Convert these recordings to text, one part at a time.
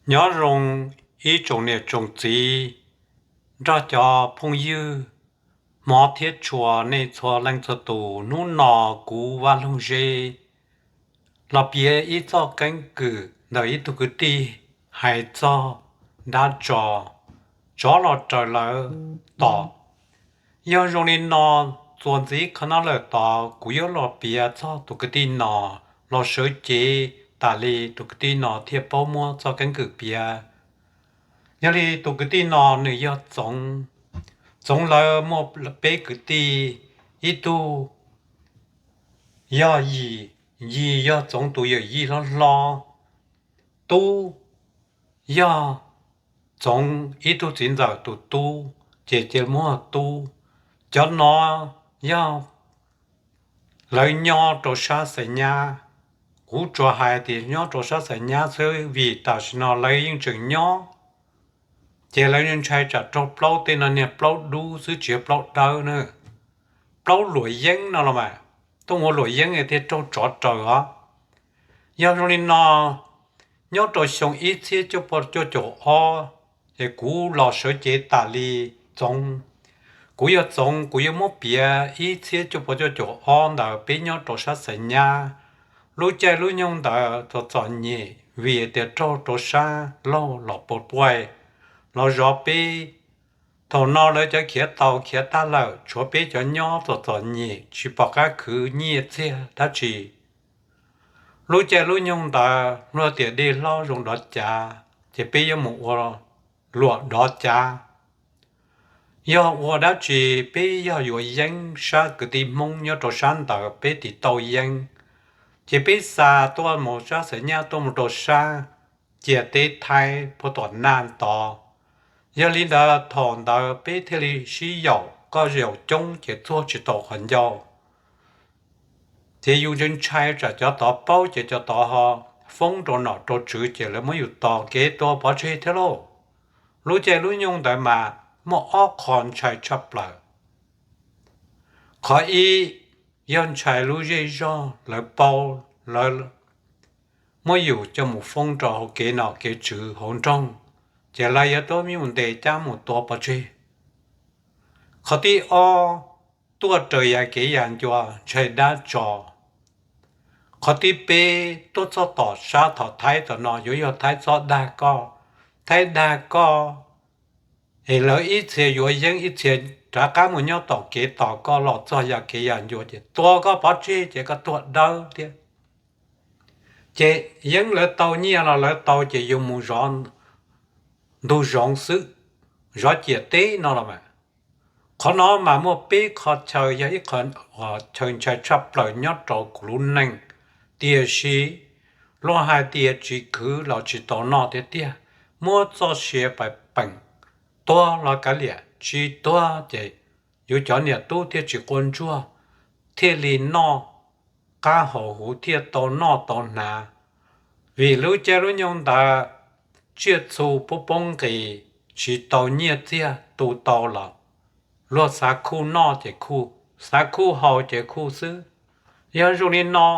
Nyob zoo ib tsoom niam tsoom txiv nrog cov phooj ywg hmov thiab tshua nej txhua leej txhua tus. Hnub no kuv Vaj Loog Zeb los piav ib txoj keeb kwm ntawm ib tug kwv tij hais txog dab tso tsov los raws lawv tom. Yog zoo li no, txuas ntxiv qhov no lawm tod kuv yuav los piav txog tus kwv tij no los sawv cev tas li tus kwv tij no thiaj paub muab txoj keeb kwm piav. Yog li tus kwv tij no nws yog Txoov. Txoov lawv muaj peb kwv tij, ib tug yog Yim, Yim yog Txoov tus yawm yij hlob hlob, Tub yog Txoov ib tug txiv ntxawm tus tub, ces cia muab Tub. Cov no yog lawv nyob rau sab Xais Nyab. Kuv tsuas hais tias nyob rau sab Xais Nyab xwb vim tam sim no lawv yeej tseem nyob. Ces lawv ntshai tsam raug plaub tej no niag plaub dub xwb tsis yog plaub dawb na, plaub luam yeeb no los mas, tuaj ua luam yeeb thiaj raug tsov raws os. Yog zoo li no, nyob rau xyoo ib txhiab cuaj pua cuaj caum ob, ces kuv los sawv cev tas li Txoov. Kuv yog Txoov, kuv yuav muab piav ib txhiab cuaj pua cuaj caum ob ntawd peb nyob rau sab Xais Nyab. Lub caij lub nyoog ntawd txom txom nyem vim tias raug rau sab laug los pos puaj los zov peb. Thaum no lawv cov khiav tau khiav tag lawm, tshuav peb cov nyob txom txom nyem tsis pom qab khwv nyiaj txiag dab tsi. Lub caij lub nyoog ntawd luag tias dej hlob zoo dov cav, ces peb yuav mus ua luam dov cav. Yog ua dab tsi, peb yog yuav yeeb, sab kwv tij Hmoob nyob rau sab ntawd peb tiv tauj yeeb, ces peb xa tuaj mus sab Xais Nyab tuaj mus rau sab ciam teb Thaib puag tom Naj tod. Yog li ntawd thaum ntawd peb thiaj li sib yaum, koj yaum coob ces txuag tsis tau qhov ncauj. Ces yus ntshai tsam cov tod paub ces cov tod ho foob rau nom rau tswv ces lawv muab yus tos kev tua pov tseg thiab lauj. Lub caij lub nyoog ntawd mas muaj ob qho ntshai tshaj plaws. Qhov ib, yog ntshai lub zej zog lawv paub, lawv muab yus coj mus foob rau hauv kev nom kev tswv hauv nroog, ces lawv yuav tuaj muab yus ntes cab mus tua pov tseg. Qhov thib ob, tuaj raws yav kev yam ncua ntshai dab tso. Qhov thib peb, tuaj txog tom sab thaum Thaib tom no yuav yog Thaib txhob dag koj. Thaib dag koj es lawv ib txhia yuav yeeb ib txhia rov qab mus nyob tom kev tos koj los txog yav kev yam ncua ces tua koj pov tseg ces koj tuag dawb thiab. Ces yeeb lawv tau nyiaj los lawv tau ces yus mus zov ntug zoov xwb, zov ciam teb no los mas. Qhov no mas muaj peb qho chaw yog ib qho chaw ntshai tshaj plaws nyob rau kuv lub neej, tiam sis luag hais tias tsis khwv los tsis tau noj tiag tiag. Muab txoj sia pais peem, tuag los kav liam, tsis tuag ces yus cov niam tub thiaj tsis quaj ntsuag, thiaj li noj qab haus huv thiaj tau noj tau hnav. Vim lub caij lub nyoog ntawd tsiaj txhu poob poob nqis, tsis tau nyiaj txiag tu tau los luag xav khuj noj ces khuj, xav khuj haus ces khuj xwb. Yog zoo li no,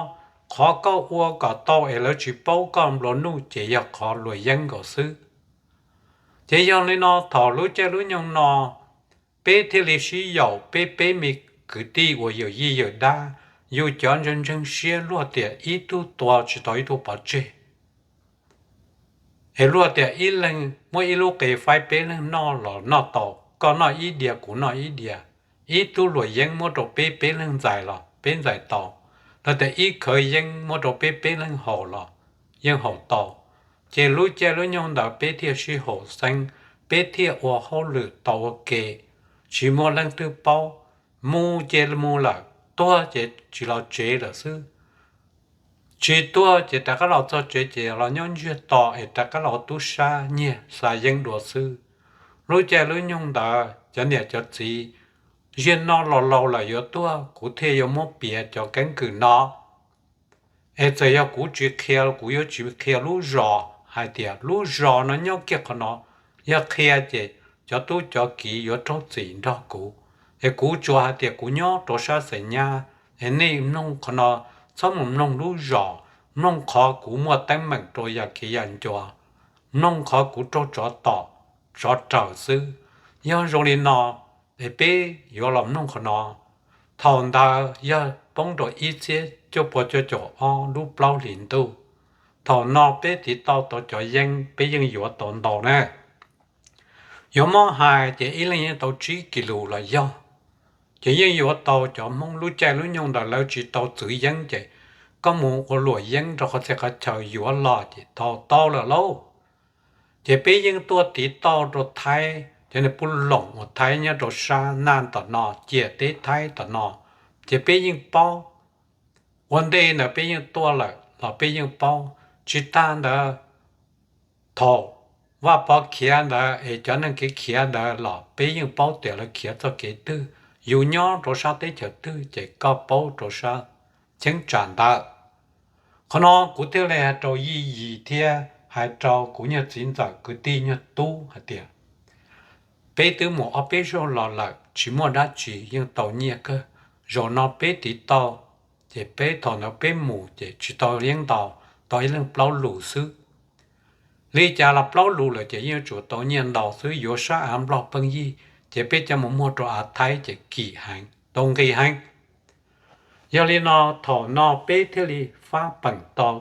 qhov koj ua kom tau es lawv tsis paub koj nplua nuj ces yog qhov luam yeeb nkaus xwb. Ces yog li no thaum lub caij lub nyoog no peb thiaj li sib yaum, peb peb me kwv tij uas yawm yij yawm dab, yus cov ntseeg ntseeg siab luag tias ib tug tua tsis tau ib tug pov tseg. Es luag tias ib leeg muab ib lub qe faib peb leeg noj los noj tau, koj noj ib diav kuv noj ib diav, ib tug luam yeeb muab rau peb peb leeg ntxais los peb ntxais tau. Luag tias ib khawv yeeb muab rau peb peb leeg haus los yeej haus tau. Ces lub caij lub nyoog ntawd peb thiaj sib haum xeeb, peb thiaj ua hauj lwm tau ua ke, tsis muaj leej twg paub. Mus ces mus lawm, tuag ces tsis los tsev lawm xwb. Tsis tuag ces rov qab los txog tsev ces los nyob ntsiag to es rov qab los tub sab nyiag xa yeeb dua xwb. Lub caij lub nyoog ntawd cov niam cov txiv ziag noj los laus lawm yuav tuag, kuv thiaj yuav muab piav cov keeb kwm no. Es txawm yog kuv tsis qhia, kuv yuav tsis qhia lub zos hais tias lub zos no nyob kiag qhov no. Yog qhia ces cov tub cov kiv yuav raug txim nrog kuv. Es kuv tsuas hais tias kuv nyob rau sab Xais Nyab, es nej mloog qhov no, txhob mus mloog lub zos, mloog qhov kuv muaj teeb meem rau yam kev yam ncua. mloog qhov kuv raug tsov tom tsov raws xwb. Yog zoo li no es peb yuav los mloog qhov no. Thaum ntawd yog poob rau ib txhiab cuaj pua cuaj caum ob lub plaub hlis ntuj. Thaum no peb tiv tau tau cov yeeb peb yeej yuav tau ntau na. Yuav muab hais ces ib leeg yeej tau tsib kis lus los yog. Ces yeej yuav tau cov Hmoob lub caij lub nyoog ntawd lawv tsis tau txwv yeeb ces koj mus ua luam yeeb rau qhov txhia qhov chaw yuav los ces tau tau lawm lauj. Ces peb yeej tuaj tiv tauj rau Thaib, cov niag pub loom uas Thaib nyob rau sab Naj tom no, ciam teb Thaib tom no, ces peb yeej paub. Ua ntej ntawd peb yeej tuaj lawm los peb yeej paub. Tsis tas ntawd, thaum Vaj Pov khiav ntawd es cov neeg kev khiav ntawd los peb yeej paub tias lawv khiav txoj kev twg, yus nyob rau sab teb chaws twg ces koj paub rau sab cheeb tsam ntawd. Qhov no kuv thiaj li hais rau Yij Yis thiab hais rau kuv nyuag txiv ntxawm kwv tij nyuag tub hais tias, peb twb mus ob peb zaug los lawm tsis muaj dab tsi, yeej tau nyiaj kawg. Zaum no peb tiv tauj, ces peb thaum ntawd peb mus ces tsis tau yeeb ntau, tau ib leeg plaub lus xwb. Li cas los plaub lus lawm ces yeej yuav tsum tau nyiaj ntau xwb, yuav sab av Nplog Pheej Yig ces peb coj mus muag rau av Thaib ces kim heev, tau nqi heev. Yog li no thaum no peb thiaj li fab peem tau,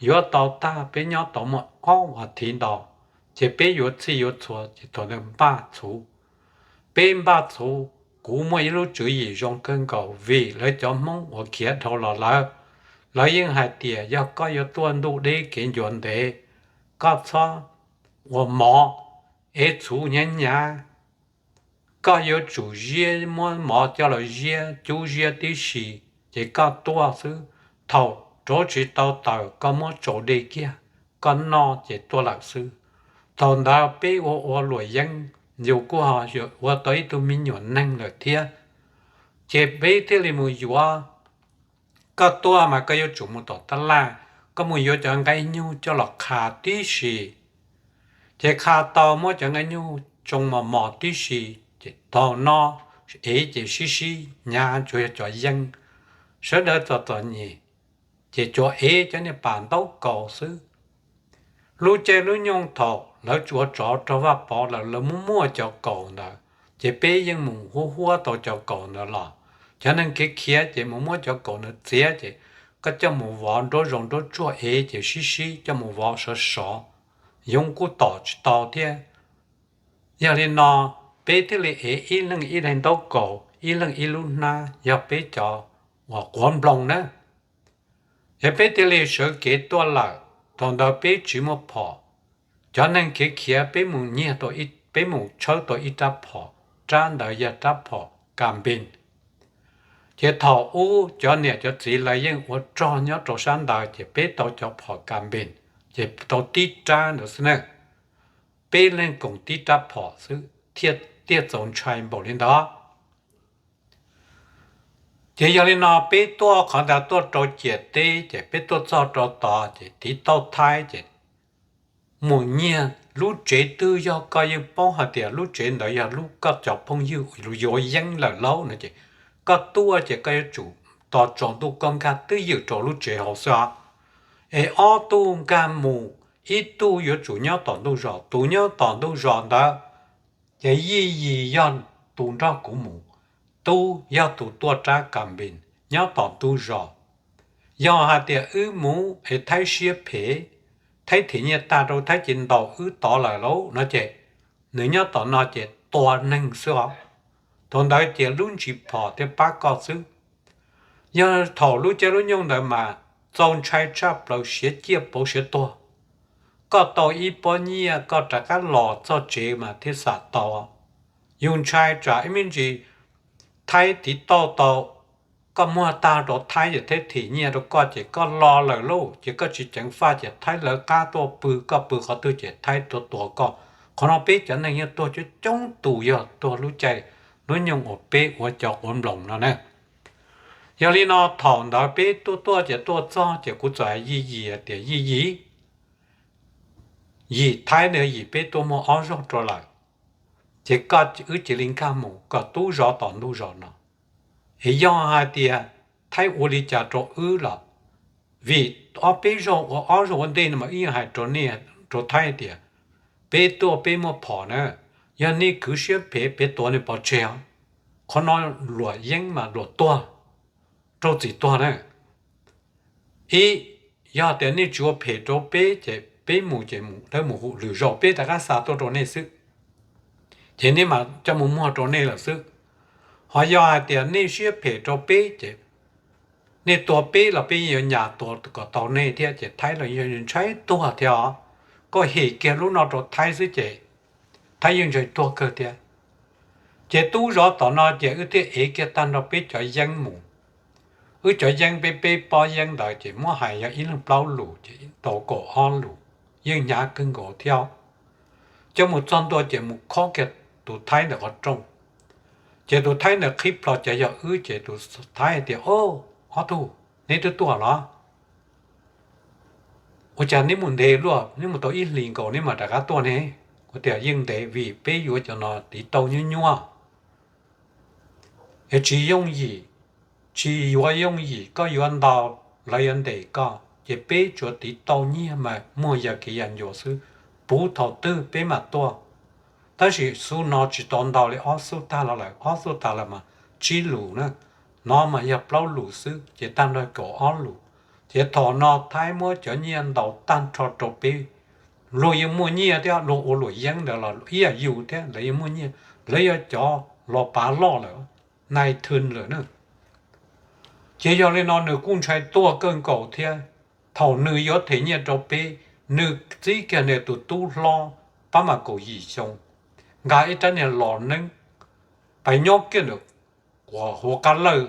yuav tau tag peb nyob tau muaj ob vas thiv ntau, ces peb yuav txhij yuav txhua ces thaum ntawd npaj txhuv. Peb npaj txhuv, kuv muaj ib lub tswv yim zoo kawg nkaus vim lawv cov Hmoob uas khiav dhau los lawm, lawv yeej hais tias yog koj yuav tuaj ntuj deb kev ncua ntev, koj txhob ua mov, ev txhuv hnyav hnyav, koj yuav tsum ziab, muab mov coj los ziab, cub ziab tib si, ces koj tuaj xwb. Thaum rauv tsis tau taws koj muab tsau dej kiag, koj noj ces tuaj lawm xwb. Thaum ntawd peb ua ua luam yeeb, yus kuj ho ua tau ib tug me nyuam neeg lawm thiab, ces peb thiaj li mus yuav. Koj tuaj mas koj yuav tsum mus tom tab laj, koj mus yuav cov nqaij nyuj coj los qha tib si, ces qha tau muab cov nqaij nyuj tsoo mos mos tib si, ces thaum no ev ces sib sib hnyav tsuas yog cov yeeb, sawv daws txom txom nyem, ces tsuas ev cov niag pas ntaub kaus xwb. Lub caij lub nyoog thaum lawv tsuas tsov rog Vaj Pov lawm lawv muab muaj cov kaus ntawd, ces peb yeej mus huab huab tau cov kaus ntawd los. Cov neeg kev khiav ces mus muab cov kaus ntawd txiav ces koj coj mus vov nruab zoov nruab tsuag ev ces sib sib coj mus vov sov sov, yoov kuj tom tsis tau thiab. Yog li no peb thiaj li ev ib leeg ib daim ntaub kaus, ib leeg ib lub hnab, yog peb cov uas quav nploos na. Es peb thiaj li sawv kev tuaj lawm. Thaum ntawd peb tsis muaj phom, cov neeg kev khiav peb mus nyiag, peb mus tshawb tau ib rab phom, rab ntawd yog rab phom kas npees. Ces thaum ub cov niam cov txiv lawv yeej ua rog nyob rau sab ntawd ces peb tau cov phom kas npees, ces tau tib rab ntawd xwb na. Peb leeg koom tib rab phom xwb thiaj tiaj txaus ntshai npaum li ntawd. Ces yog li no peb tuaj qhov ntawd tuaj rau ciam teb ces peb tuaj txog rau tod ces tiv tauj Thaib ces mus nyiag lub tsev twg yog koj yeej paub hais tias lub tsev ntawd yog lub koj cov phooj ywg yuav yeeb lawm lauj no ces koj tuaj ces koj yuav tsum tos tsaus ntuj koj nkag twj ywm rau lub tsev hauv xwb os. Es ob tug nkag mus, ib tug yuav tsum nyob tom ntug zos, tus nyob tom ntug zos ntawd ces Yij Yis yog tus nrog kuv mus, Tub yog tus tuaj rab kas npees nyob tom ntug zos. Yog hais tias wb mus es Thaib siab phem, Thaib thim nyiaj tag rau Thaib ces ntaus wb tod lawm lauj no ces nws nyob tom no ces tua neeg xwb os. Thaum ntawd ces lub ntsis phom thiaj pab koj xwb. Yog thaum lub caij lub nyoog ntawd mas txaus ntshai tshaj plaws, siav ciaj pauv siav tuag. Koj tau ib pob nyiaj koj rov qab los txog tsev mas thiaj xam tau. Yus ntshai tsam ib me ntsis Thaib tiv tauj tau, koj muag tag rau Thaib ces Thaib thim nyiaj rau koj ces koj los lawm lauj, ces koj tsis ceev faj ces Thaib lawv qab tuaj pw, koj pw qhov twg ces Thaib tuaj tua koj. Qhov no peb cov neeg yeej tuag coob coob tus yog tuag lub caij lub nyoog uas peb ua cov quav nploos no na. Yog li no thaum ntawd peb tuaj tuaj ces tuaj txog ces kuv txawm hais Yij Yis tias, Yij Yis, yim Thaib ntawd yim peb tuaj muaj ob zaug rau lawm, ces koj wb cia li nkag mus, koj tub zov tom ntug zos no. Es yog hais tias Thaib ua li cas rau wb los, vim ob peb zaug ua ob zaug ua ntej no mas wb yeej hais rau nej, rau Thaib tias, peb tuaj peb muaj phom na, yog nej kwv siab phem peb tuav nws pov tseg os. Qhov no luam yeeb mas luam tuag, raug txim tuag na. Ib, yog tias nej tsis ua phem rau peb ces peb mus ces mus dawb mus huv, lwm zaus peb rov qab xa tuaj rau nej xwb, ces nej mam coj mus muag rau nej lawm xwb. Ho yog hais tias nej siab phem rau peb ces nej tua peb los peb yeej yuav nyas tua kom tau nej thiab, ces Thaib los yeej ntshai tuag thiab os. Koj hem kiag lub no rau Thaib xwb ces Thaib yeej ntshai tuag kawg thiab. Ces tub zov tom no ces wb thiaj ev kiag tag nrho peb cov yeeb mus. Wb cov yeeb, peb peb pob yeeb ntawd ces muab hais yog ib leeg plaub lus ces tau kaum ob lus, yeej hnyav kawg nkaus thiab. Coj mus txog ntua ces mus khob kiag tus Thaib ntawm qhov rooj. Ces tus Thaib ntawd qhib plho cov yog wb ces tus Thaib hais tias, o, ob tug, neb twb tuaj los? Ua cas neb mus ntev luaj, neb mus tau ib hlis nkaus neb mam rov qab tuaj ne? Kuv tias yeej ntev vim peb yuav cov no tiv tauj nyuaj nyuaj, es tsis yooj yim, tsis yuav yooj yim, koj yuav ntau lawv yuav ntes koj, ces peb tsuas tiv tauj nyiag mas muag yam kev yam ncua xwb, puv thaum twg peb mam tuaj. Tab sis xub no tsis tau ntau li ob xub tag los lawm, ob xub tag lawm mas tsib lus na, no mas yog plaub lus xwb ces tag nrho kaum ob lus. Ces thaum no Thaib muab cov nyiaj ntaus tag nrho rau peb, luag yeej muaj nyiaj thiab, luag ua luam yeeb ntawd los ib yam yus thiab, lawv yeej muaj nyiaj, lawv yog cov los pav loj lawm, nais thw lawm na. Ces yog li no nws kuj ntshai tuag kawg nkaus thiab. Thaum nws yuav them nyiaj rau peb, nws txib kiag nws tus tub hlob pab mas kaum yim xyoo, nkag ib rab niag los neeb pais nyob kiag ntawm quas huav qab lawj,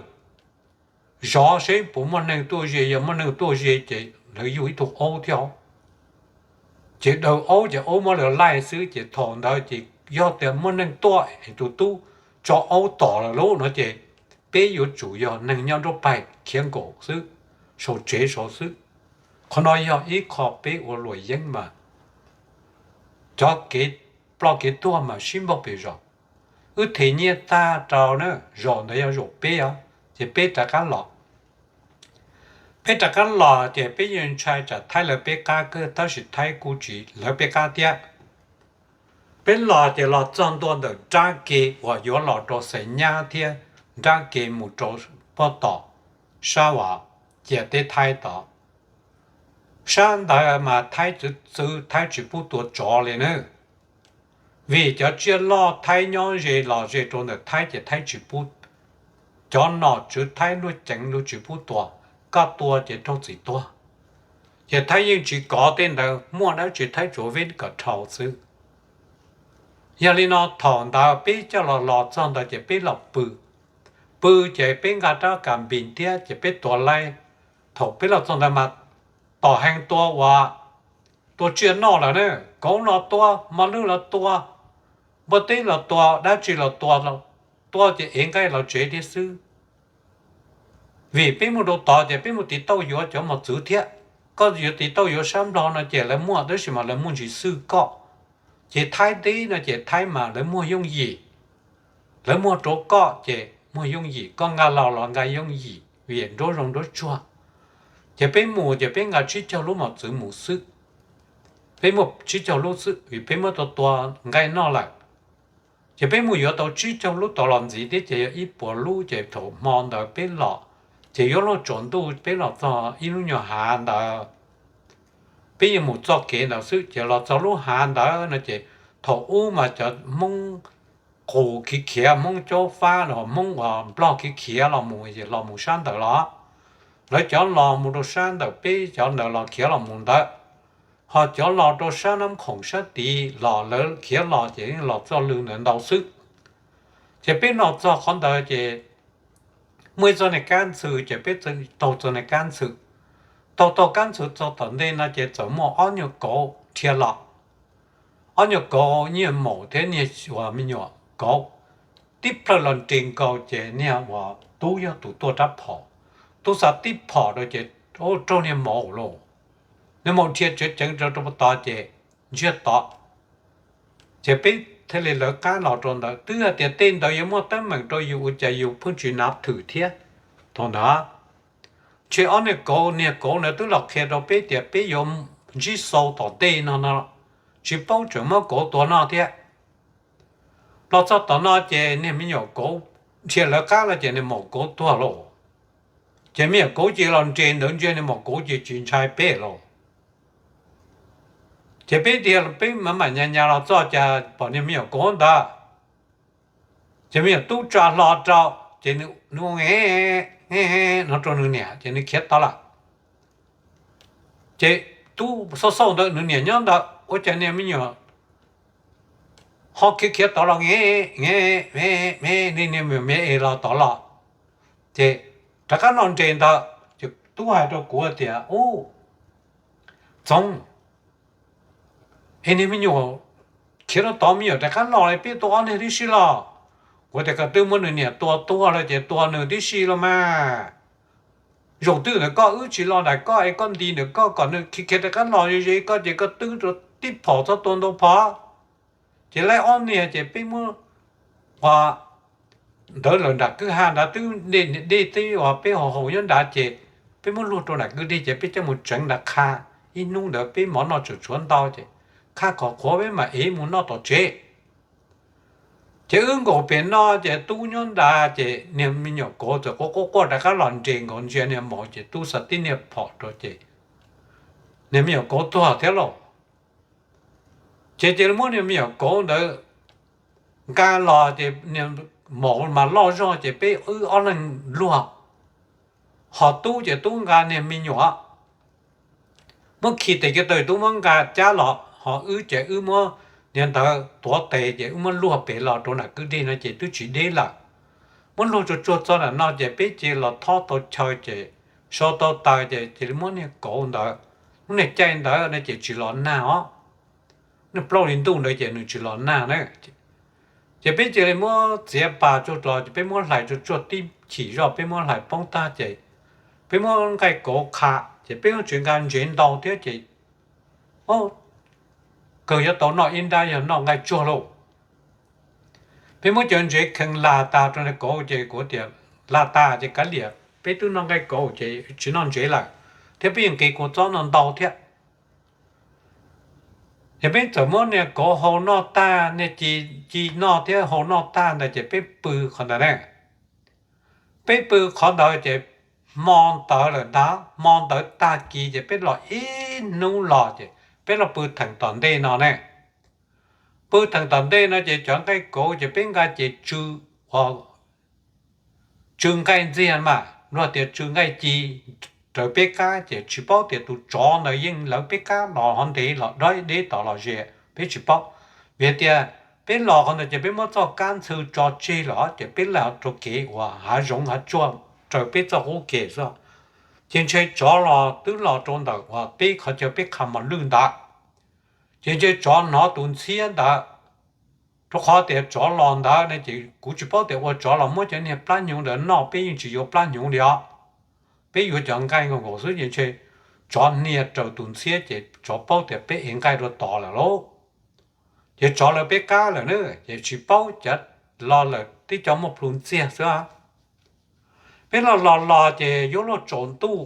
zov seb puas muaj neeg tuaj ze, yog muaj neeg tuaj ze ces lawv yug ib tug aub thiab. Ces daws aub ces aub muab lawv laij xwb, ces thaum ntawd ces yog tias muaj neeg tuaj es tus tub tso aub tom lawm lauj no ces peb yuav tsum yog neeg nyob nruab pag khiav nkaus xwb, saum tsev saud xwb. Qhov no yog ib qho peb ua luam yeeb mas cov kev ploj kev tuag mas sib npaug pes zos. Wb them nyiaj tag rau na, zaum ntawd yog zaum peb os, ces peb rov qab los. Peb rov qab los ces peb yeej ntshai tsam Thaib lawv peb qab kawg, tab sis Thaib kuj tsis lawv peb qab thiab. Peb los ces los txog ntua ntawm nrab ke uas yuav los rau Xais Nyab thiab nrab ke mus rau pog tom sab uas ciam teb Thaib tod. Sab ntawd mas Thaib txwv txwv, Thaib tsis pub tua tsov li na. Vim cov tsiaj loj Thaib nyob ze los ze rau ntawm Thaib ces Thaib tsis pub. Cov nom tswv Thaib luag ceev luag tsis pub tua, koj tua ces raug txim tuag. Ces Thaib yeej tsis kov tej ntawd, muaj dab tsi Thaib tsuas veb kom dhau xwb. Yog li no thaum ntawd peb coj los los txog ntawd ces peb los pw. Pw ces peb nqa rab kas npis thiab ces peb tua laib. Thaum peb los txog ntawd mas tom heev tua uas tua tsiaj noj lawm na, kauv los tua, mos lwj los tua, npua teb los tua, dab tsi los tua, tua ces ev nqaij los tsev thiab xwb. Vim peb mus rau tod ces peb mus tiv tauj yuav cov mos txwv thiab. Koj yuav tiv tauj yuav sab Nplog no ces lawv muaj, tab sis mas lawv muaj ntsis xwj koj. Ces Thaib teb no ces Thaib mas lawv muag yooj yim, lawv muag rau koj ces muag yooj yim, koj nqa los los nqa yooj yim vim nruab zoo nruab tsuag. Ces peb mus ces peb nqa tsib caug lub mos txwv mus xwb. Peb muaj tsib caug lub xwb vim peb muab tau tua nqaij noj lawm. Ces peb mus yuav tau tsib caug lub tod los ntxiv thiab ces yog ib puas lub, ces thaum hmo ntawd peb los, ces yuav luag tsaus ntuj peb los txog ib lub nyuag hav ntawd. Peb yuav mus txoj kev ntawd xwb, ces los txog lub hav ntawd no ces thaum ub mas cov Hmoob qus khiav khiav, Hmoob caub fab los Hmoob uas Nplog khiav khiav los mus, los mus sab ntawd los, lawv cov los mus rau sab ntawm peb cov ntawd los khiav los mus ntawd. Ho cov los rau sab Nab Khoom sab tid los lawv khiav los ces los txoj lw ntawd ntau xwb. Ces peb los txog qhov ntawd ces muaj ib txoj niag kab ntxhw, ces peb taug txoj niag kab ntxhw. Taug taug kab ntxhw txog tom ntej no ces txawm muaj ob nyuag kauv dhia los. Ob nyuag kauv, niag maum thiab niag uas me nyuam kauv, tib plhaw los nres nkaus ces niag uas tub yog tus tuaj rab phom, tub xa tib phom rau ces raug niag maum lauj. Niag maum dhia tseev tseev rau rau tod ces ntsiag to. Ces peb thiaj li lawv qab los rau ntawd, twb hais tias tej ntawd yuav muaj teeb meem rau yus ua cas yus pheej tsis nav thwm thiab. Thaum ntawd ntshe ob niag kauv, niag kauv ntawd twb los qhia rau peb tias peb yuav ntsib xau tom ntej no no. tsis paub tseem muab kauv tua noj thiab. Los txog tom no ces niag me nyuam kauv dhia lawv qab los ces niag maum kauv tuag lauj. Ces me nyuam kauv ces los nres ntawd ntsia niag maum kauv ces tsis ntshai peb lauj. Ces peb tias peb mam mam nyas nyas los txog cas pom niag me nyuam kauv ntawd, ces me nyuam tub tsa hlo rau, ces nws ua nge, nge no rau nws niam ces nws khiav tod lawm. Ces tub xauj xauj ntawd nws niam nyob ntawd, ua cas niag me nyuam ho khiav khiav tod los nge, nge, me, me, niag me me es los tod los. Ces rov qab los nres ntawd, ces tub hais rau kuv tias, Ub, Txoov, es niag me nyuam khiav rau tod me nyuam rov qab los li peb tua ob niag tib si los? Kuv tias koj twb muab nws niam tua tuag lawm ces tua nws tib si los mas. Zaum twg ntawd koj wb tsis los nram koj es koj nti ntawm koj kom nws khiav khiav rov qab los ze ze koj ces koj twb rau tib phom txhob tua ntau phom. Ces laib ob niag ces peb muab ua ntawd lawm nram kwj ha nrad twb dej, dej twb ua peb haus haus nyob nrad ces peb muab luag rau nram kwj dej ces peb coj mus tsev nrad qha. Ib hnub ntawd peb mov noj tseem tshuav ntau ces qha khov qhuav peb mam ev mus noj tom tsev. Ces wb nkaum pem no ces tub nyob nrad ces niag me nyuam kauv txawm quaj quaj quaj rov qab los nres nkaus ntsia niag maum ces tub xa tib niag phom rau ces niag me nyuam kauv tuag thiab lauj. Ces cia li muab niag me nyuam kauv ntawd nqa los ces niag maum mas loj zog ces peb wb ob leeg luag, ho tub ces tub nqa niag me nyuam muab khi tes kiag taw tub muab nqa cab los, ho wb ces wb muab niag ntawd tuav tes ces wb muab luag pem los rau nram kwj dej no ces twb tsis deb lawm. Muab luag tsuag tsuag txog nram no ces peb cia li los thob tau chaw ces sau tau taws ces cia li muab niag kauv ntawd, lub niag caij ntawd no ces tsis los nag os, niag plaub hlis ntuj ntawd ces nws tsis los nag na. Ces peb cia li muab txiav pas tsuag los ces peb muab hlais tsuag tsuag tib chim zoj peb muab hlais poob tag ces peb muab nqaij kauv qha ces peb yeej tsis nqa ntsev ntau thiab ces kawg yuav tau noj ib nrab yog noj nqaij tsuag lauj. Peb muab cov ntsev kheev lag tas rau niag kauv ces kuv tias lag tas ces kav liam peb twb noj nqaij kauv ces tsis noj ntsev lawm, thiab peb yeej nqis kua txob no ntau thiab. Ces peb txawm muab niag kauv hau noj tag, niag ci, ci noj thiab hau noj tag ntawd ces peb pw qhov ntawd ne. Peb pw qhov ntawd ces hmo ntawd lawm ntag, hmo ntawd tag kis ces peb los ib hnub los ces peb los pw theem tom ntej no ne. Pw theem tom ntej no ces cov nqaij kauv ces peb nqa ces tsw, tsw nqaij ntxiag mas luag tias tsw nqaij ci raws peb qab ces tsis paub tias tus tsov ntawd yeej lawv peb qab los hov ntev los deb deb tod los ze, peb tsis paub. Vim tias peb los qhov ntawd ces peb muab txoj kab ntxhw tso tseg lawm ces peb los rau kev uas hav zoov hav tsuag raws peb txoj qub ke xwb. Ces ntshe tsov los twb los rau ntawm uas peb qhov chaw peb qha mos lwj ntawd. Ces ntshe tsov hnov tus ntxhiab ntawd, rau qhov tias tsov los ntawd ne ces kuv tsis paub tias ua tsov los muab cov niag plab hnyuv ntawd noj, peb yeej tsis yuav plab hnyuv li os. Peb yuav cov nqaij nkaus nkaus xwb ces ntshe tsov hnia raws tus ntxhiab ces tsov paub tias peb ev nqaij rau tod lawm lauj. Ces tsov lawv peb qab lawm na, ces tsis paub cav los lawm tib co muaj plhu ntxiag xwb. Peb los los los ces yuav luag tsaus ntuj,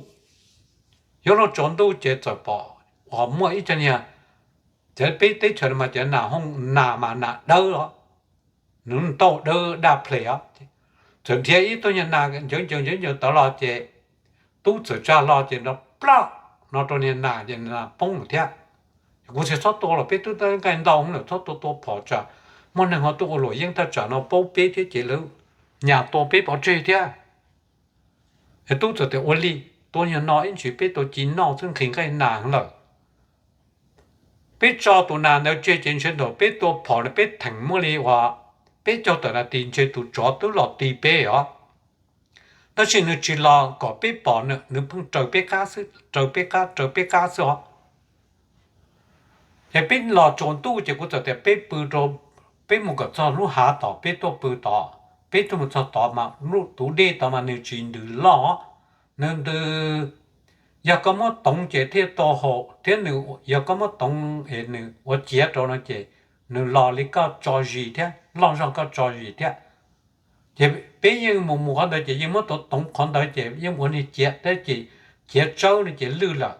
yuav luag tsaus ntuj ces txawm pom uas muaj ib co niag, cov peb teb chaws mas cov nas hooj nas mas nas dawb os, nws ntauj dawb daj ple os. Txawm nrhiav ib tug niag nas ncawv ncaws ncawv ncaws tawv los ces tub txawm tsa hlo ces nrov plab no rau niag nas ces nas poob lawm thiab. Kuv tsis txhob tua los peb twb nqaij ntau lawm, txhob tua tua phom tsam muaj neeg ho tuaj ua luam yeeb thaj tsam no paub peb thiab ces lawv nyas tua peb pov tseg thiab. Es tub txawm tias ua li, tua niag no ib ntsis peb tua ci noj xwb nqhis nqaij nas lawm. Peb tso tus nas ntawd tseg ces ntshe ntawm peb tua phom na peb theem muaj li uas peb caug tawm nas this ntshe tus tsov twb los ti peb os. Tab sis nws tsis los kom peb pom, nws pheej raws peb qab xwb, raws peb qab, raws peb qab xwb os. Ces peb los tsaus ntuj ces kuv txawm tias peb pw rau, peb mus kom txog lub hav tod peb tuaj pw tod. Peb tuaj mus txog tod mas lub tus dej tod mas nws tsis ntws loj, nws ntws, yog koj muab toov ces thiaj tau haum thiab nws, yog koj muab toov es nws ua ciav rau no ces nws los li koj tso zis thiab, loj zog koj tso zis thiab. Ces peb yeej mus mus qhov ntawd ces yeej muab tus toov qhov ntawd ces yeej ua niag ciav thiab ces ciav tsawb no ces lwj lawm.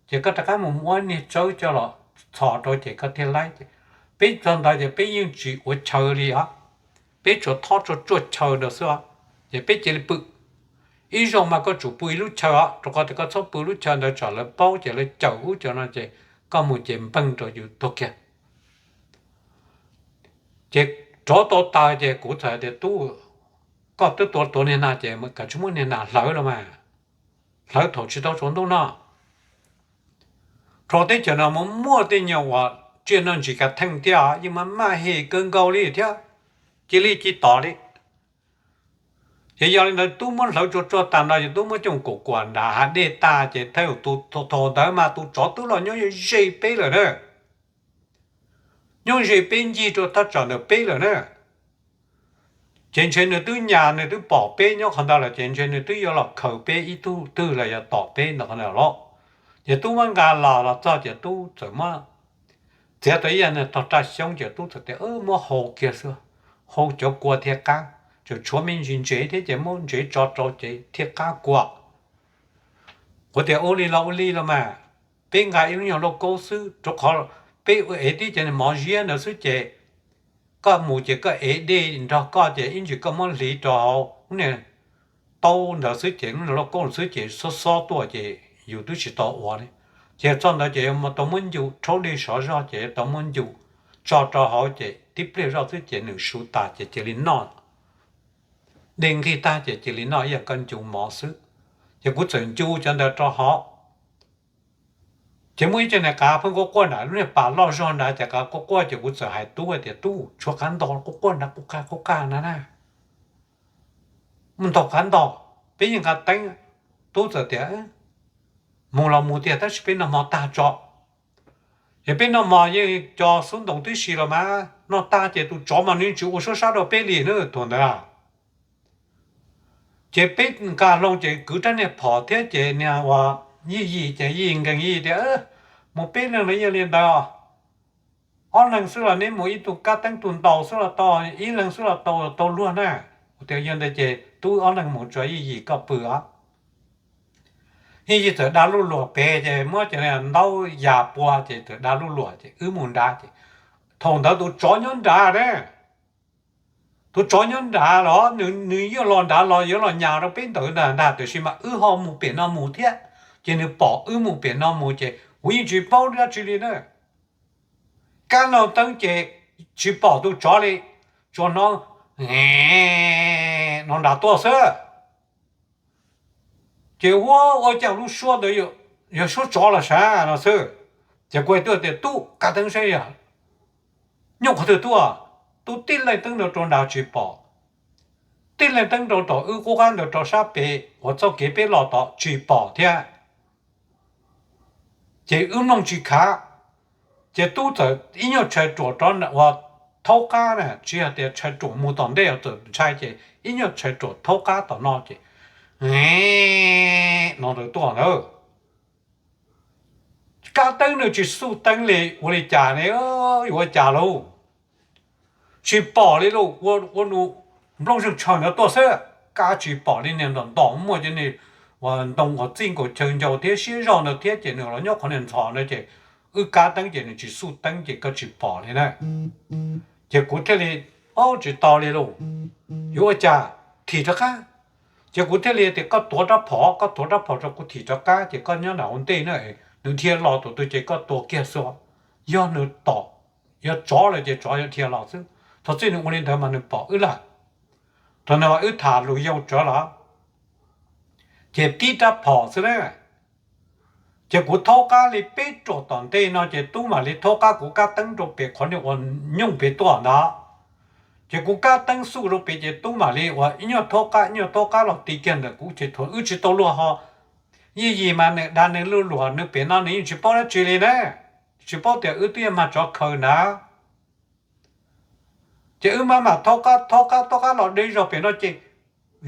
Ces koj rov qab mus muab niag tsawb coj los txhos rau ces koj thiaj laib. Ces peb txog ntawd ces peb yeej tsis ua chaw li os, peb tsuas thob tsuag tsuag chaw ntawd xwb os. Ces peb cia li pw, ib zaug mas koj tsum pw ib lub chaw os, rau qhov tias koj txhob pw lub chaw ntawd tsam lawv paub ces lawv cawm ub cawm no ces koj mus ces npeeg rau yus tuag kiag. Ces rov tau taws ces kuv txawm tias, Tub, koj twb tua tuav niag nas ces kav tsij muab niag nas hlawv los mas, hlawv thaum tsis tau tsaus ntuj no. Rau teb chaws no mas muaj tej nyuag uas tsiaj noj ntsis kav theej thiab, yeej maj maj hem kawg nkaus li thiab, cia li cia li tom li. Ces yog li ntawd tub muab hlawv tsuag tsuag tas no ces tub muab coj kuam kuam nram hav dej tas ces thawj tus, thaum ntawd mas tus tsov twb los nyob ze peb lawm na, nyob ze peb ncig rau thaj tsam ntawm peb lawm na. Ces ntshe nws twb nyas nws twb pom peb nyob qhov ntawd lawm ces ntshe nws twb yuav los khaws peb ib tug twg los yog tom peb ntawm qhov ntawd los. Ces tub muab nqa los los txog ces tub txawm muab txiav tau ib yam tog raj xyoob ces tub txawm tias, Muab hau kiag xwb, hau cov kua thiaj qab, tseem tshuav me ntsis ntsev thiab ces muab ntsev tso rau ces thiaj qab kua. Kuv tias, Ua li los ua li los mas, peb nqa ib lub nyuag lauj kaub xwb, rau qhov peb ua ev tib cov mov ziab ntawd xwb ces koj mus ces koj ev dej nrog koj ces ib ntsis koj muab hliv rau hauv lub niag taub ntawd xwb ces lub niag lauj kaub xwb ces xob xob tuaj ces yus twb tsis tau ua li. Ces txog ntawd ces tau muab ncu rhaub dej sov zog ces tau muab ncu tso rau hauv ces tib pliag zoj xwb ces nws su tas ces cia li noj. Dej nqig tag ces cia li noj ib yam koj ncu mov xwb. Ces kuv txawm ncu cov ntawd rau hauv. Ces muaj ib co niag qav pheej quaj quaj nram lub niag pas loj zog nrad ces qav quaj quaj ces kuv txawm hais tub tias, Tub, tshuav qav ntaus quaj quaj nrad quaj qaj quaj qaj na na. Mus ntaus qav ntaus, peb yeej nqa teeb. Tub txawm tias, Mus los mus tiag tab sis peb noj hmo tag tso. Ces peb noj hmo yeej co xub ntoos tib si los mas noj tag ces tus tsov mas nws tsis ua suab sab rau peb li na thaum ntawd. Ces peb nqa hlo ces kwv rab niag phom thiab ces niag ua Yij Yim ces Yij Yim nkees Yij Yim tias, Mus peb leeg los yeej li ntawd, ob leeg xwb los neb mus ib tug kab teeb tug ntaus xwb los tau, ib leeg xwb los tau tau luag na. Kuv tias, Yog ntawd ces tub ob leeg mus tso Yij Yim koj pw os. Yij Yim txawm da luj luam pem ces muab cov ntaub ya pua ces txawm da luj luam ces wb mus nrad ces thaum ntawd tus tsov nyob nrad na. Tus tsov nyob nrad los nws yeej los nrad los yuav los nyas rau peb ntawd ntag ntag tiam sis mas wb ho mus pem no mus thiab, ces nws pom wb mus pem no mus ces kuv yeej tsis paub dab tsi li na. Kab no teeb ces tsis pom tus tsov li, tsuas hnov no nrad tuaj xwb. Ces ua ua cas lub suab ntawd yog suab tsov los sav no xwb. Ces kuv hais tias, Tub, kab teeb saib yog nyob qhov twg tuaj. Tub tib leej teeb rau rau nrad tsis pom, tib leej teeb rau tom wb qub qab ntawd rau sab pem uas txoj kev peb los tod tsis pom thiab. Ces wb mloog tsis khav, ces tub txawm ib nyuag tshais ruam rov ua thaub qab na, tsis hais tias tshais ruam mus tom ntej txawm ntshai ces ib nyuag tshais ruam thaub qab tom no ces no ntawd tuaj ntawd. Kab teeb nws tsis xuj teeb li ua li cas ne, yuav ua cas lauj? Tsis pom li lauj, ua nws nplooj zeeg tshaw ntawd tuaj xwb, kab tsis pom li, niag ntom ntom muaj cov niag ua ntoo uas txij nkaus chaw ncau thiab siab zog ntawd thiab ces nws los nyob qhov niag ntxhov ntawd ces wb kab teeb ces nws tsis xuj teeb ces koj tsis pom li na. Ces kuv thiaj li, Ob, tsis tau li lauj, yuav ua cas, thim rov qab. Ces kuv thiaj li tias, Koj tuav rab phom, koj tuav rab phom rau kuv thim rov qab ces koj nyob nram ua ntej na, nws dhia los tus twg ces koj tua kiag xwb, yog nws tom, yog tsov lawm ces tsov yuav dhia los xwb. Thaum txij nws ua li ntawd mas nws pom wb lawm. Thaum no wb tham lus yau tsawv los, ces tib rab phom xwb na. Ces kuv thaub qab li peb ruam tom ntej no ces tub mam li thaub qab kuv kab teeb rau pem qhov niag uas nyooj pem tuaj ntawd. Ces kuv kab teeb xuj rau pem ces tub mam li uas ib nyuag thaub qab ib nyuag thaub qab los ti kiag ntawm kuv ces thaum wb tsis tau luag ho. Yij yim mas nws dag nws luj luam nws pem no nws yeej tsis paub dab tsi li na, tsis paub tias wb twb yog mag tsov khaws na. Ces wb maj mam thaub qab thaub qab thaub qab los deb zog pem no ces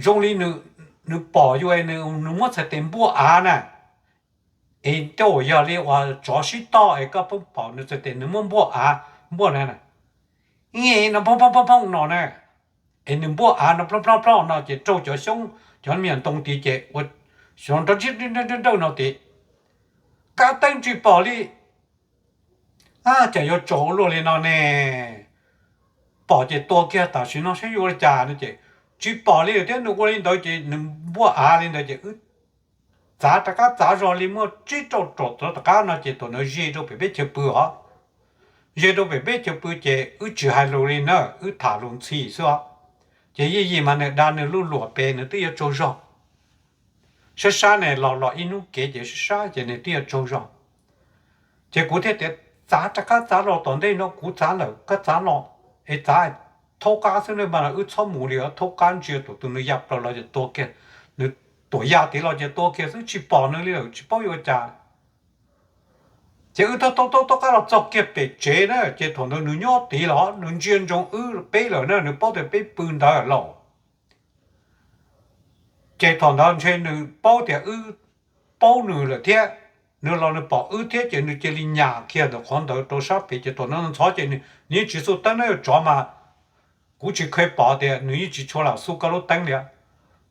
zoo li nws pom yus, nws muab txhais tes npuaj av na. Es tej uas yog li uas tsov sib tog es koj pheej pom nws txhais tes nws muab npuaj av, npuaj na, no phooj phooj phooj no na. Es nws npuaj av no plhob plhob plhob no ces raug cov xyoob cov me nyuam ntoo tid ces ua xyov nrov nrawj nrawj no tid. Kab teeb tsis pom li. Ab, cas yuav tsaus ua luaj li no ne? Pom ces tua kiag tam sim no saib yuav ua li cas no ces tsis pom li thiab. Nws ua li ntawd ces nws npuaj av li ntawd ces wb txav rov qab, txav zog li muaj tsib rau rau tom qab no ces thaum ntawd ze rau pem peb chaw pw os. Ze rau pem peb chaw pw ces wb tsis hais lus li na, wb tham lus ntxhi xwb os. Ces Yij Yis mas nws dag nws luj luam pes nws twb yuav tsaug zog. Sab sab ne, los los ib hnub kev ces sab sab ces nws twb yuav tsaug zog. Ces kuv thiaj tias, txav rov qab, txav los tom ntej no, kuv txav lawm koj txav los es txav thaub qab xwb ne, mas wb txhob mus li os, thaub qab ntsia tus tus nws ya plaws los ces tua kiag, nws tuam ya tid los ces tua kiag xwb, tsis pom nws li lawm, tsis paub yuav ua cas. Ces wb taug taug taug qab los txog kiag pem tsev na, ces thaum ntawd nws nyob tid los nws ntsia ntsoov wb peb lawm na, nws paub tias peb pw ntawd lawm. Ces thaum ntawd ntshe nws paub tias wb paub nws lawm thiab, nws los nws pom wb thiab ces nws cia li nyas kiag ntawm qhov ntawd rau sab pem ces thaum ntawd ntxhov ces nws yeej tsis xu teeb na, tsov mas kuv tsis kheev pom tias nws yeej tsis tshua lam xu koj lub teeb li.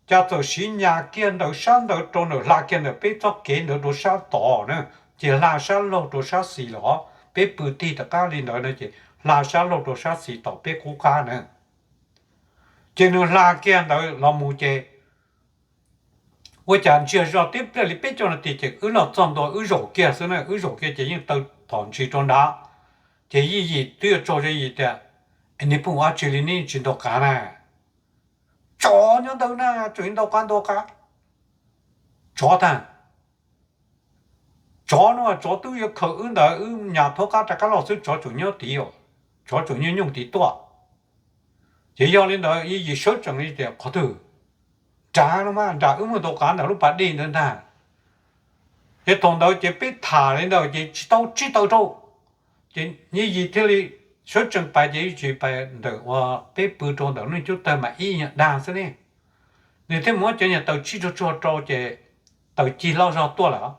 Cas txawm siv nyas kiag ntawm sab ntawd rau ntawm, hla kiag ntawm peb txoj kev ntawd rau sab tod na, ces hla sab laug rau sab xis los peb pw tig rov qab li ntawd na, ces hla sab laug rau sab xis tom peb qub qab na. Ces nws hla kiag ntawd los mus ces ua cas ntsiag zog tib pliag li peb caug nas this ces wb los txog ntua wb zaum kiag xwb na, wb zaum kiag ces yeej tawg thom ntsis rau nrad. Ces Yij Yis twb yuav tsaug zog, Yij Yis tias, es niag phooj ywg dab tsi li neb tsis ntaus qav na? Tsov nyob ntawd na, tseem ntaus qav ntaus qav. Tsov tag, tsov no tsov twb yuav khaws wb ntawd, wb nyas thaub qab rov qab los xwb tsov tseem nyob tid, tsov tseem nyooj nyooj tid tuaj. Ces yog li ntawd Yij Yis sawv tsees li tias, qhov twg? Nrad no mas, nram wb mus ntaus qav ntawm lub pas dej ntawd ntag. Ces thaum ntawd ces peb tham li ntawd ces tsis tau tsib taw rau. Ces Yij Yis thiaj li sawv tsees pais ces Yij Yis pais ntawm uas peb pw rau ntawm lub niag cub tawg mas ib nyuag dag xwb ne. Nws thiaj muab cov niag taws tsib tsuag tsuag rau ces taws cig loj zog tuaj lawm.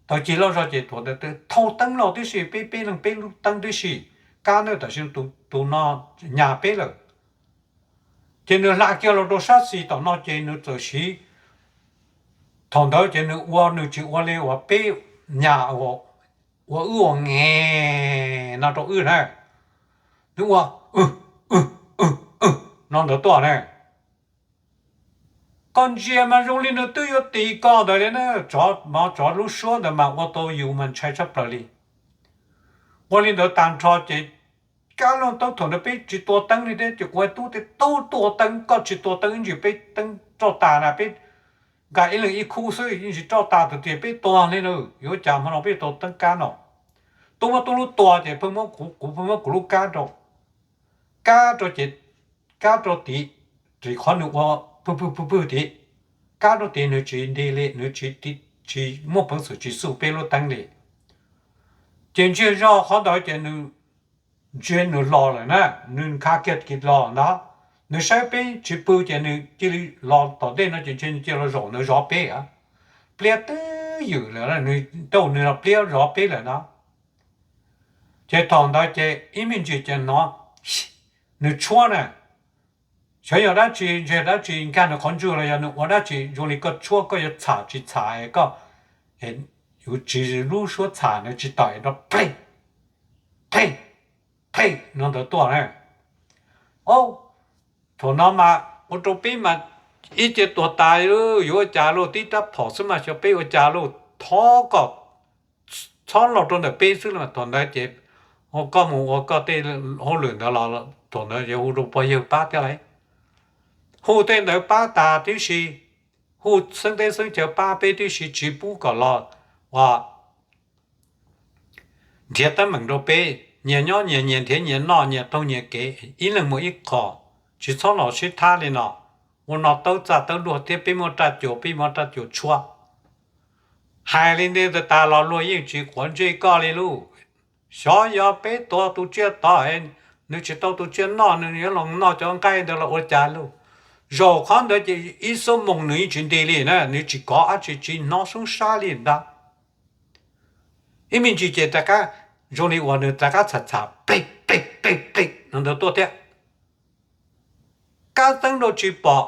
Taws cig loj zog ces thaum ntawd thau teeb los tib si, peb peb leeg peb lub teeb tib si, kab ntawd tam sim tus no nyas peb lawm. Ces nws hla kiag los rau sab xis tom no ces nws txawm siv, thaum ntawd ces nws ua, nws tsis ua li uas peb nyas ua wb ua nge no rau wb na, nws ua no ntawd tuaj na. Koj ntsia mas zoo li nws twb yuav tis koj ntawd li na. Tsov, mov tsov lub suab ntawd mas ua tau yus mas ntshai tshaj plaws li. Ua li ntawd tag nrho ces kab loj tau thaum ntawd peb tsis tua teeb li thiab ces kuv hais tub tias tub tua teeb, koj tsis tua teeb ib ntsis peb teeb roj tas na, peb nqa ib leeg ib khub xwb ib ntsis roj tas tus tias peb tuag li na. Yuav cas hmo no peb tua teeb kab no. Tub muab tub lub tua ces pheej muab kuv, kuv pheej muab kuv lub kab rau, kab rau ces kab rau tid, ris qhov nws ua pwg pwg pwg pwg tid, kab rau tid nws tsis nti li, nws tsis muaj peev xwm tsis xu peb lub teeb li. Ces ntsiag zog qhov ntawd ces nws, ntshe nws los lawm na, nws nkhav kiag kis los ntag. Nws saib peb tsis pw ces nws cia li los tom ntej no ces ntshe nws cia li los zaum ntawd zov peb. Pliab twb ywm lawm, nws tau nws los pliab zov peb lawm ntag. Ces thaum ntawd ces ib me ntsis ces hnov nws tshuab na. Xyov yog dab tsi, ntshe dab tsi nkag nws qhov ntswg los yog nws ua dab tsi zoo li koj tshuab koj yuav txham tsis txham es koj, yuav tsis lub suab txham nws tsis tawm es nrov plej plej plej no ntawd tuaj na. Thaum no mas ua rau peb mas ib ce tuag tas, yuav ua cas lauj, tib rab phom xwb mas xyov peb ua cas lauj, thov kom txhob los rau ntawm peb xwb los mas. Thaum ntawd ces koj mus ua koj tej hauj lwm ntawd los thaum ntawd yuav hu rau pog yawg pab thiab lauj. Hu tej ntawd pab tas tib si, hu xeeb teb xeeb chaw pab peb tib si, tsis pub kom los ua nrhiav teeb meem rau peb, nyias nyob nyias, nyias nrhiav nyias noj, nyias taug nyias kev, ib leeg mus ib qho, tsis txhob los sib thab li no. Ua no tawb txaj tawb luag thiab peb muaj raj cuam, peb muaj raj cuam tshuab. Hais li ntawd tas los luag yeej tsis quav ntsej koj li lauj. Xyov yog peb tuav tus tsiaj tod, nws tsis tau tus tsiaj noj, nws yuav los noj cov nqaij ntawd los ua cas lauj. Zaum qhov ntawd ces ib xuab moos nws yeej tsis nti li na, nws tsis kov dab tsi, tsis hnov soob sab li ntag. Ib me ntsis ces rov qab zoo li uas nws rov qab txham txham plij plij plij plij no ntawd tuaj thiab. Kab teeb rau tsis pom,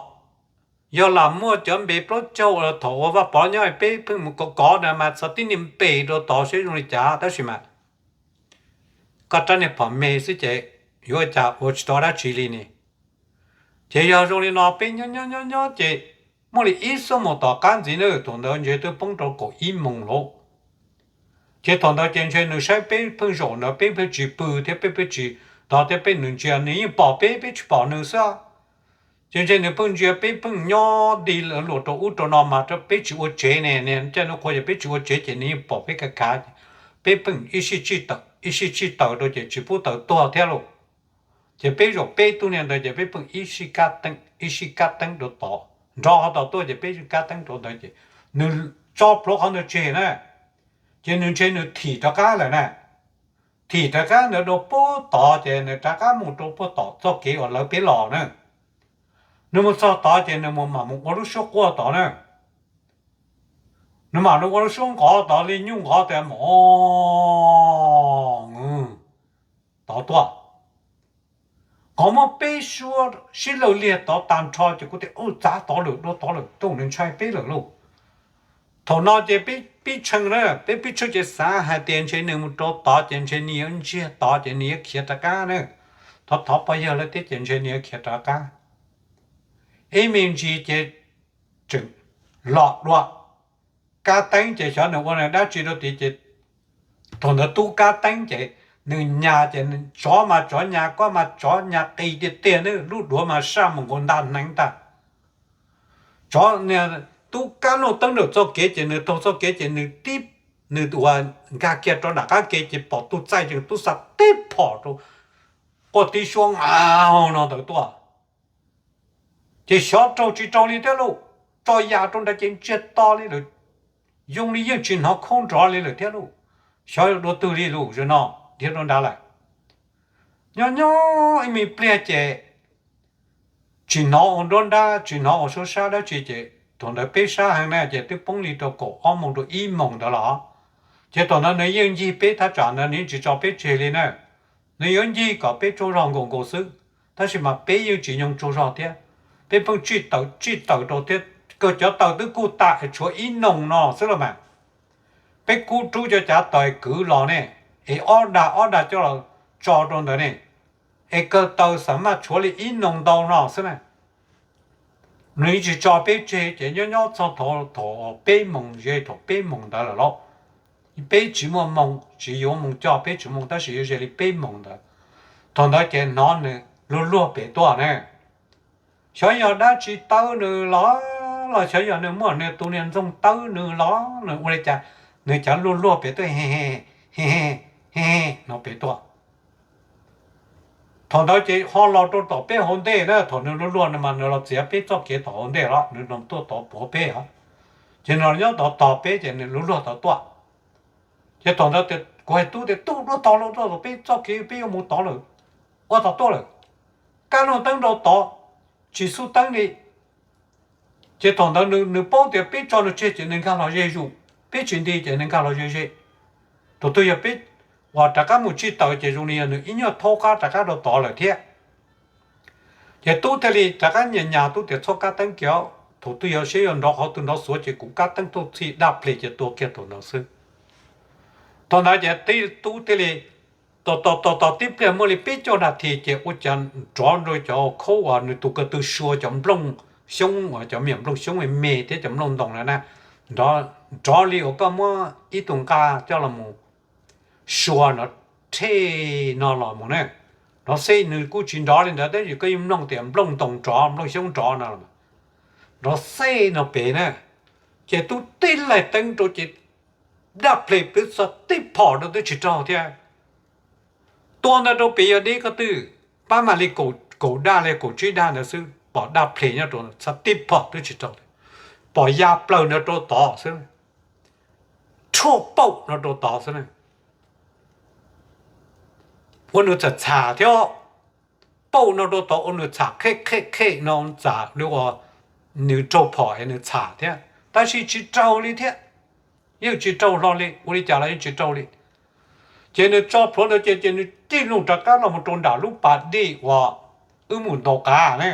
yog lam muaj cov npe plaub caug uas thaum ua Vaj Pov nyob peb pheej mus kov kov na mas txog tib niag npe rau tod seb zoo li cas, tab sis mas koj rab niag phom me xwb ces yuav ua cas ua tsis tau dab tsi li ne. Ces yog zoo li no peb nyob nyob nyob nyob ces muaj li ib xuab moos tom qab ntxiv na, thaum ntawd ntshe twb poob rau kaum ib moos lawm. Ces thaum ntawd ces ntshe nws saib peb pheej zaum ntawd peb pheej tsis pw thiab peb pheej tsis tod thiab peb, nws ntsia nws yeej pom peb, peb tsis pom nws xwb. Ces ntshe nws pheej ntsia peb pheej nyob nti luag rau ub rau no mas peb tsis ua tsev ne, niag caj nws qhua ces peb tsis ua tsev ces nws yeej pom peb kav kav. Peb pheej ib sij tsis taws ib sij tsis taws rau ces tsis pub taws tuag thiab lauj. Ces peb zaum peb tug niag ntawd ces peb pheej ib sij kab teeb ib sij kab teeb rau tod, nrov ho tom tuaj ces peb kab teeb rau ntawd ces nws tso plhuav qhov ntawd tseg na. Ces nws ntshe nws thim rov qab lawm na, thim rov qab ntawd rau puag tod ces nws rov qab mus rau puag tom txoj kev uas lawv peb los na. Nws mus txog tod ces nws mus mam mus ua lub suab quaj tod na. Nws mam mus ua lub suab nqov tod li nyuj nqov tias mos tod tuaj. Qhov muaj peb suab sib law liag tod tag nrho ces kuv tias ub, txav tod lawm, dua tod lawm, thaum nws ntshai peb lawm lauj. Thaum no ces peb pib tshee na, peb pib tshee ces xav hais tias ntshe nws mus rau tod ces ntshe nws yuav ntsiag tod ces nws yuav khiav rov qab na. Thov thov pog yawg lawv thiab ces ntshe nws yuav khiav rov qab. Ib me ntsis ces tseem los dua kab teeb ces xyov nws ua dab tsi rau tid ces thaum ntawd tub kab teeb ces nws nyas ces tsov mas tsov nyas, koj mas tsov nyas qis tiag tiag na, lub duav mas saj mus nkaus nta hneev ntag. Tsov, tub kab noj teeb ntawm txoj kev ces nws taug txoj kev ces nws tib, nws ua nkag kiag rau nram qab kev ces pom tus txaij tseem tub xa tib phom rau quaj tib suab nau no ntawd tuaj. Ces xyov raug tsis raug li thiab lauj, tso ya rau nrad ces ntsiag to li lawm, yoo li yeej tsis hnov khaub nrov li lawm thiab lauj. Xyov dua twg li lauj, zaum no dhia rau nrad lawm. Nyob nyob ib me pliag ces tsis hnov ua nruab nrab, tsis hnov ua suab sab dab tsi ces thaum ntawd peb sab heev na ces twb poob li rau kaum ob moos rau ib moos ntawd los. Ces thaum ntawd nws yeej ncig peb thaj tsam ntawd, nws yeej tsis tso peb tseg li na. Nws yuav ncig kom peb tsaug zog nkaus nkaus xwb, tab sis mas peb yeej tsis nyoo tsaug zog thiab. Peb pheej tsij tawm tsij tawm rau thiab, kawg cov taws twb kuj tas es tshuav ib noog no xwb los mas. Peb kub rub cov cav taws kwv los ne, es ob dag ob dag coj los tso rau ntawd ne, es kawg taws xam maj tshuav li ib noog ntau no xwb na. Nws yeej tsis tso peb tseg ces nyob nyob txog thaum peb moos ze, thaum peb moos ntawd lawm lauj. Peb tsis muaj moo, tsis yuav moo coj, peb tsis muaj moo tab sis yuav ze li peb moos ntawd. Thaum ntawd ces hnov nws luag luag pem tuaj na. Xyov yog dab tsi tawb nws los, los xyov yog nws muaj nws tus niag ntxoog tawb nws los, nws ua li cas nws cav luag luag pem tuaj he he he he no pem tuaj. Thaum ntawd ces ho los rau tom peb hauv ntej na, thaum nws luag luag no mas nws los txiav peb txoj kev tom hauv ntej los nws tuaj tod puav peb os. Ces nws los nyob tod tog peb ces nws luag luag tod tuaj. Ces thaum ntawd kuv hais tub tias tub, dua tog los, tod peb txoj kev peb yuav mus tod lawm, ua tod tuaj lawm. Kab noj teeb rau tod, tsis xub teeb li. Ces thaum ntawd nws paub tias peb tso nws tseg ces nws nkag los ze zus, peb tsis nti ces nws nkag los ze ze. Thaum twg yog peb uas rov qab mus tsij taws ces zoo li yog nws ib nyuag thaub qab rov qab rau tod lawm thiab. Ces tub thiaj li rov qab nyas nyas tub tias txhob kab teeb kiag, thaum twg yog seb yog nrov qhov twg nrov xuav ces kuv kab teeb tuaj txhij daj ple ces tua kiag thaum ntawd xwb. Thaum ntawd ces tub thiaj li tos tos tos tib pliag muaj li peb caug nas this ces ua cas nrov nrau cov khaub uas nws tus ko tw sua cov nplooj xyoob uas cov me nyuam nplooj xyoob me me thiab cov nplooj ntoo na, nrov li uas koj muab ib tug nqaj coj los mus sua nrov rhej no los mus na. Nrov xej, nws kuj tsis nrov li ntawd tab sis koj yeej mloog tias nplooj ntoo nrov, nplooj xyoob nrov no los, nrov xej no pem na. Ces tub tib laig teeb rau ces daj ple peb txog tib phom rau twb tsis raug thiab. Tua ntawd rau pem yog deb ko twj, pab mam li kaum daj li kaum tsib daj ntawd xwb, pom daj ple nyob rau txog tib phom twb tsis raug, pom ya plaws no rau tod xwb, rhuaj paum no rau tod xwb na. Ua nws txham txham thiab, paum no rau tod ua nws txham qhej qhej qhej no txam li uas nws raug phom es nws txham thiab, tab sis tsis raug li thiab. Yeej tsis raug hlo li, ua li cas los yeej tsis raug li. Ces nws tso plhuav ntawd ces ces nws tig loo rov qab los mus rau nram lub pas dej uas wb mus ntaus qav ne.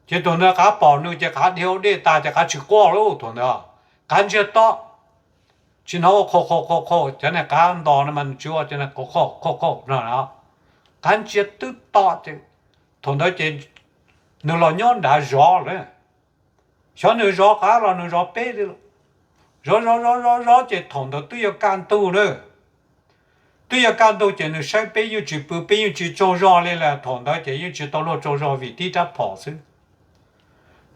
Ces thaum ntawd qav pom nws ces qav dhia ua dej tas ces qav tsis quaj lauj, thaum ntawd qav ntsiag to. tsis hnov ua qhau qhau qhau qhau, cov niag qav ntos no mas nws tsis ua, cov niag qhau qhau qhau qhau no, qav ntsia twb to ces thaum ntawd ces nws los nyob nrad zov lawm. Xyov nws zov qab los nws zov peb li, zov zov zov zov zov ces thaum ntawd twb yuav kaj ntug na. Twb yuav kaj ntug ces nws saib peb yeej tsis pw, peb yeej tsis tsaug zog li lawm, thaum ntawd ces yeej tsis tau luag tsaug zog vim tib rab phom xwb.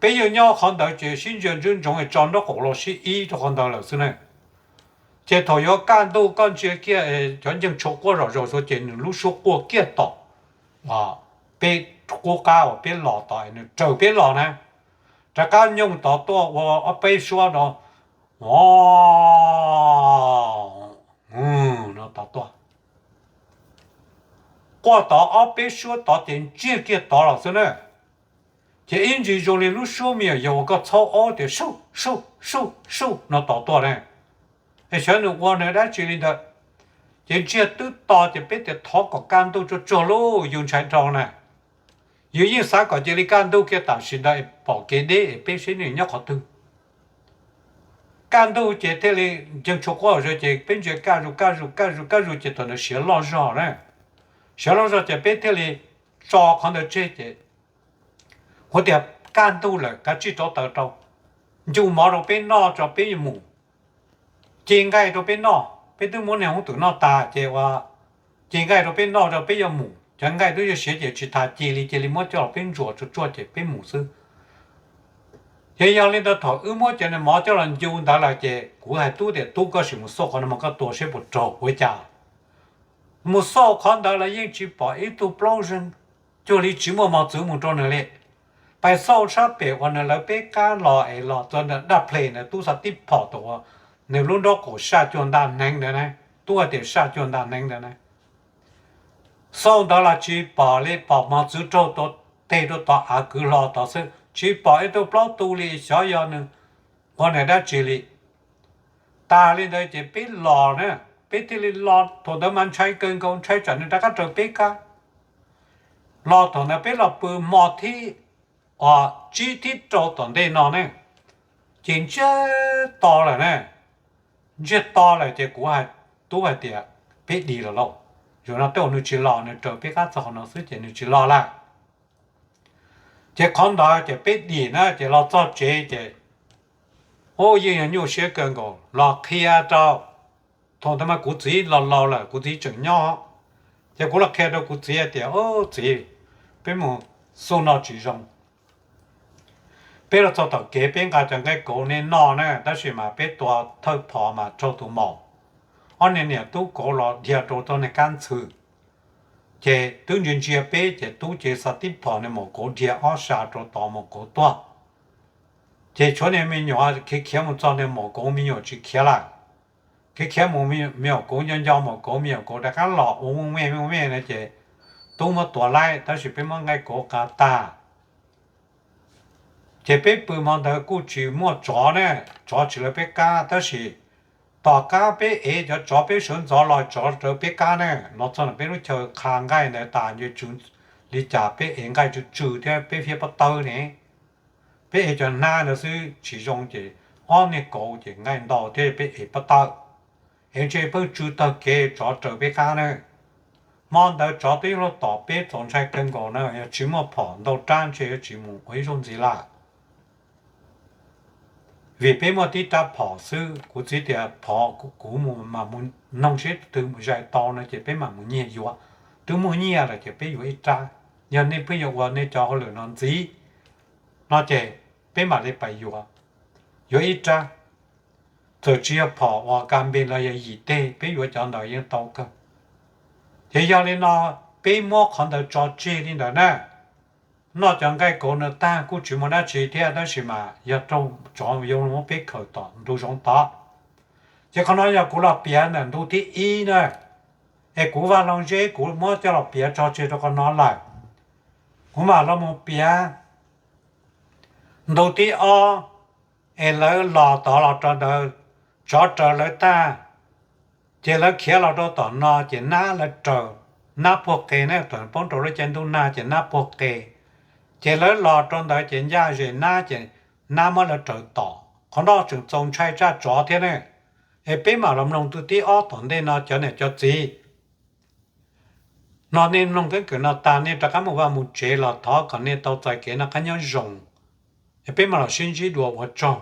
Peb yeej nyob qhov ntawd ces sib ntsia ntsoov ntsoov tso nraub qaum los sib ib rau qhov ntawd lawm xwb na. Ces thaum yuav kaj ntug koj ntsia kiag cov nceeg tshuaj quaj zom zaws xwb ces nws lub suab quaj kiag tom peb qub qab uas peb los tod, nws raws peb los na, rov qab nyooj tod tuaj ua ob peb suab no, o, no tod tuaj, quaj tod ob peb suab tod ces ntsiag kiag tod los xwb na. Ces ib ntsis zoo li lub suab me nyuam yaus uas koj txhaub ob tias suj suj suj suj no tod tuaj ne. Es xyov nws ua nws dab tsi li ntawd. Ces ntsiag twb to ces peb tias thov kom kaj ntug tsuag tsuag lauj, yus ntshai dhau na. Yus yeej xav kom cia li kaj ntug kiag tam sim ntawd es pom kev deb es peb seb nws nyob qhov twg. Kaj ntug ces thiaj li nceeg tshuaj quaj zom zaws ces peb ntsia kaj zus kaj zus kaj zus kaj zus ces thaum ntawd siav loj zog na. Siav loj zog ces peb thiaj li tso qhov ntawd tseg ces ua tias kaj ntug lawm kav tsij rauv taws rau, ncu mov rau peb noj tso peb yuav mus, ci nqaij rau peb noj, peb twb muab niag hoob twm noj tas ces ua ci nqaij rau peb noj tso peb yuav mus, cov nqaij twb yuav siav ces tsis tas ci li, cia li muab coj los peb ntsuas tsuag tsuag ces peb mus xwb. Ces yog li ntawd thaum wb muab cov niag mov coj los ncu ntawd lawm ces kuv hais Tub tias Tub, koj sim mus xauj qhov no mas koj tua seb puas raug ua cas. Mus xauj qhov ntawd los yeej tsis pom ib tug plaub zeeg, cuag li tsis muaj mos txwv mus rau nws li. Pais xauj sab pem uas nws lawv peb qab los es los txog ntawm daj ples ntawd Tub xa tib phom tau, nws lub nraub qaum saj cuag ntaj hneev ntawd na, Tub hais tias saj cuag ntaj hneev ntawd na. Xauj ntawd los tsis pom li, pom mos txwv raug tua teg rau tod av kwv hlo tod xwb, tsis pom ib tug plaub tu li, xyov yog nws ua nws dab tsi li. Tas li ntawd ces peb los na, peb thiaj li los, thaum ntawd mas ntshai kawg nkaus, ntshai tsam nws rov qab raws peb qab. Los thaum ntawd peb los pw hmo thib, o, tsib thib rau tom ntej no ne, ces ntsiag to lawm na. Ntsiag to lawm ces kuv hais Tub hais tias peb dim lawm lauj, zaum no tej zaum nws tsis los, nws raws peb qab txog qhov no xwb ces nws tsis los lawm. Ces qhov ntawd ces peb dim na, ces los txog tsev ces, u, yeej yog nyuaj siab kawg nkaus los qhia rau, thaum ntawd mas kuv txiv los laus lawm, kuv txiv tseem nyob, ces kuv los qhia rau kuv txiv hais tias, u, txiv, peb mus xauj no tsis zoo. Peb los txog tom kev peb nqa cov nqaij kauv nej noj na, tab sis mas peb tua thawj phom mas raug tus maum, ob niag niam tub kauv los dhia rau txoj niag kab ntxhw. Ces twb ntsia ntsia peb ces Tub ces xa tib phom niag maum kauv dhia ob sa rau tod, maum kauv tuag. Ces tshuav niag me nyuam khiav khiav mus txog niag maum kauv me nyuam tsis khiav lawm. Khiav khiav mus, me nyuam kauv nco nco maum kauv, me nyuam kauv rov qab los ua me me me no ces Tub muab tua laib, tab sis peb muab nqaij kauv qas tag. Ces peb pw hmo ntawd kuj tsis muaj tsov ne, tsov tsis lawv peb qab, tab sis tom qab peb ev cov tsov peb sawv ntxov los tsov raws peb qab ne, los txog ntawm peb lub chaw qha nqaij ntawd tas nce tsw li cas peb ev nqaij tsw tsw thiab peb fiab pob tawb ne. Peb ev cov hnab ntawd xwb tsis zoo ces ob niag kauv ces nqaij ntau thiab peb ev pob tawb, ev ntshe pheej tsw tag kev tsov raws peb qab na. Hmo ntawd tsov twb yuav luag tom peb txaus ntshai kawg nkaus na, yog tsis muaj phom ntau rab ntshe yuav tsis mus ua ib zaug ntxiv lawm. Vim peb muaj tib rab phom xwb, kuv txiv tias phom kuv mus mas mus noog seb twg mus zais tau no ces peb mam mus nyiag yuav. Twb muaj nyiaj lawm ces peb yuav ib rab. Yog nej pheej yuav ua nej cov hauj lwm no ntxiv no ces peb mam li pais yuav, yuav ib rab. Txawm tsis yog phom uas kas npes los yog yim teg, peb yuav cov ntawd yeej tau kawg. Ces yog li no, peb muab qhov ntawd tso tseg li ntawd na. Noj cov nqaij kauv no tag kuj tsis muaj dab tsi thiab, tab sis mas yog raug tsov yuav muab peb khaws tom ntug zoov tod. Ces qhov no yog kuv los piav ntawm ntu thib ib na, es kuv vaj loog zeb kuv muab coj los piav tso tseg rau qhov no lawm. Kuv mam los mus piav ntu thib ob, es lawv los tod los rau ntawd, tsov raws lawv tag, ces lawv khiav los rau tom no ces nab lawv raws, nab puag qe ne, thaum poob rau lub caij ntuj nag ces nab puag qe. Ces lawv los rau ntawd ces ncaj zes nab ces nab muab lawv raws tom. Qhov no tseem txaus ntshai tshaj tsov thiab ne. Es peb mam los mloog tus thib ob tom ntej no cov niam cov txiv. No nej mloog keeb kwm no tag nej rov qab mus vaj mus tsev los thov kom nej tau txais kev noj qab nyob zoo. Es peb mam los sib ntsib dua, ua tsaug.